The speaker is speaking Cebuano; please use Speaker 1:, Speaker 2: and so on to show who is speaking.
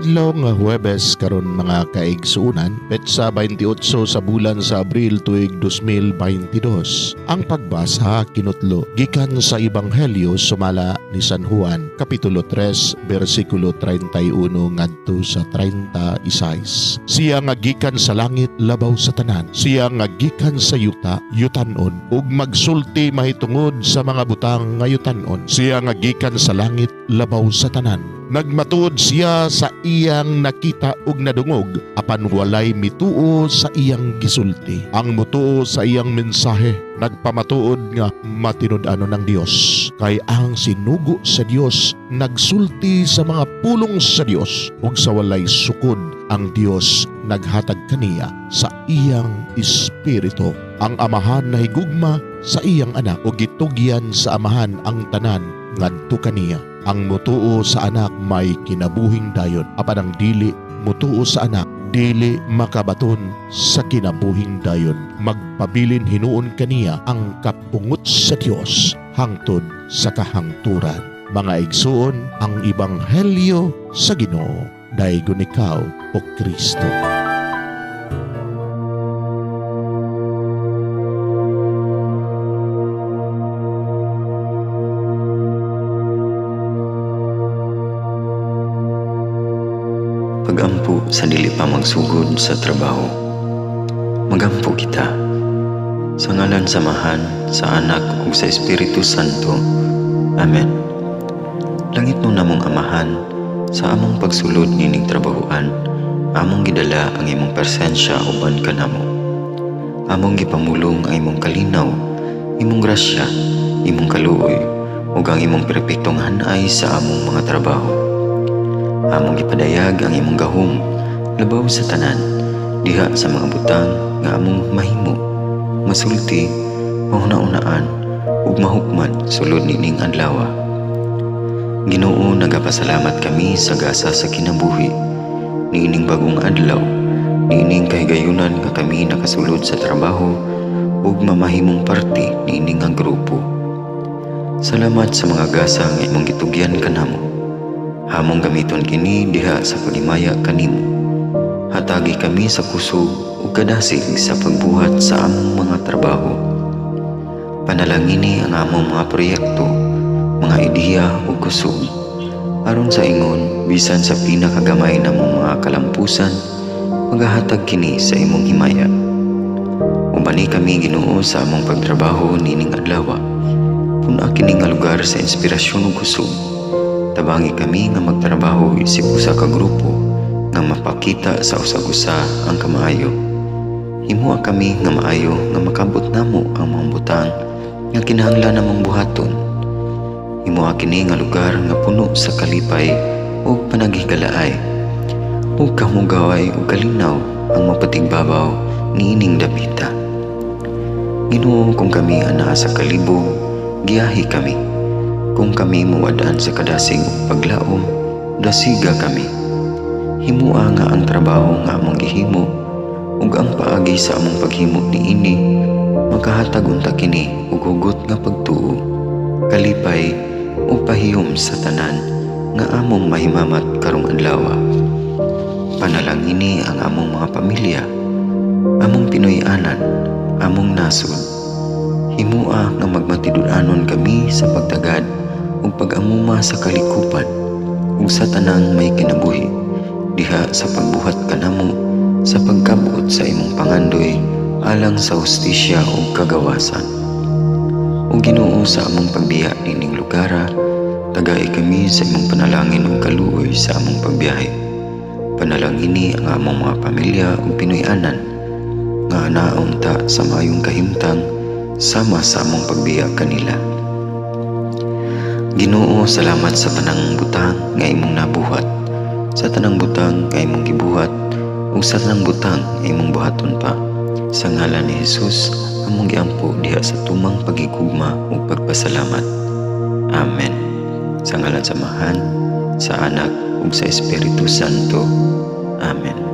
Speaker 1: Adlaw nga Huwebes karon, mga kaigsuonan, petsa 28 sa bulan sa Abril tuig 2022. Ang pagbasa kinutlo gikan sa Ebanghelyo sumala ni San Juan, kapitulo 3, bersikulo 31 ngadto sa 36. Siya nga gikan sa langit labaw sa tanan. Siya nga gikan sa yuta yutanon ug magsulti mahitungod sa mga butang nga yutanon. Siya nga gikan sa langit labaw sa tanan. Nagmatuod siya sa iyang nakita ug nadungog, apan walay mituo sa iyang gisulti. Ang mutuo sa iyang mensahe nagpamatuod nga matinud-anon ang Dios, kay ang sinugo sa Dios nagsulti sa mga pulong sa Dios, ug sa walay sukod ang Dios naghatag kaniya sa iyang espiritu. Ang Amahan nahigugma sa iyang Anak ug gitugyan sa Amahan ang tanan ngadto kaniya. Ang mutuo sa Anak may kinabuhing dayon, apan ang dili mutuo sa Anak dili makabaton sa kinabuhing dayon. Magpabilin hinuon kaniya ang kapungot sa Dios hangtod sa kahangturan. Mga igsuon, ang Ebanghelyo sa Ginoo. Daygon ikaw, o Kristo.
Speaker 2: Pagampo sa dili pa magsugod sa trabaho. Magampo kita. Sa ngalan sa Amahan, sa Anak ug sa Espiritu Santo. Amen. Langitnon namong Amahan, sa among pagsulod nining trabahoan, among gidala ang imong presensya uban kanamo. Among gipamulong ang imong kalinaw, imong grasya, imong kaluoy, ug ang imong perpektong hanay sa among mga trabaho. Among gipadayag ang imong gahom labaw sa tanan diha sa mga butang nga among mahimo, masulti, mahuna-unaan ug mahukman sulod nining adlaw. Ginoo, nagapasalamat kami sa gasa sa kinabuhi niining bagong adlaw, niining kahigayunan nga kami nakasulod sa trabaho ug mamahimong parte niini nga grupo. Salamat sa mga gasa nga imong gitugyan kanamo. Among gamiton kini diha sa paghimaya kanimo. Hatagi kami sa kusog ug kadasig sa pagbuhat sa among mga trabaho. Panalangini ang among mga proyekto, mga ideya ug kusog. Aron sa ingon, bisan sa pinakagamay namong mga kalampusan, magahatag kini sa imong himaya. Ubani kami, Ginoo, sa among pagtrabaho nining adlaw. Pun-a kini nga lugar sa inspirasyon ug kusog. Tabangi kami nga magtrabaho isip usa ka grupo nga mapakita sa usag-usa ang kamaayo. Himoa kami nga maayo nga makabot namo ang mga butang nga kinahanglan namong buhaton. Himoa kini nga lugar nga puno sa kalipay ug panaghigalaay, ug kahugaway ug kalinaw ang mapatigbabaw niining dapita. Ginoo, kung kami anaa sa kalibog, giyahi kami. Kung kami muwad-an sa kadasig ug paglaom, dasiga kami. Himoa nga ang trabaho nga among gihimo ug ang paagi sa among paghimo niini makahatag unta kini og hugot nga pagtuo, kalipay ug pahiyom sa tanan nga among mahimamat karong adlaw. Panalangini ang among mga pamilya, among Pinoy-anan, among nasod. Himoa nga magmatinud-anon kami sa pagtagad ug pag-amuma sa kalikupan ug sa tanang may kinabuhi diha sa pagbuhat kanamo sa pagkabot sa imong pangandoy alang sa hustisya ug kagawasan. O Ginoo, sa among pagbiya nining lugara, tagai kami sa imong panalangin ug kaluoy sa among pagbiyahe. Panalangini ang among mga pamilya ug Pinoy-anan nga anaon ta sa maayong kahimtang sama sa among pagbiya kanila. Ginoo, salamat sa tanang butang nga imong nabuhat, sa tanang butang nga imong gibuhat, ug sa tanang butang nga imong buhaton pa. Sa ngalan ni Jesus, among giampo diha sa tumang pagigugma ug pagpasalamat. Amen. Sa ngalan sa Amahan, sa Anak ug sa Espiritu Santo. Amen.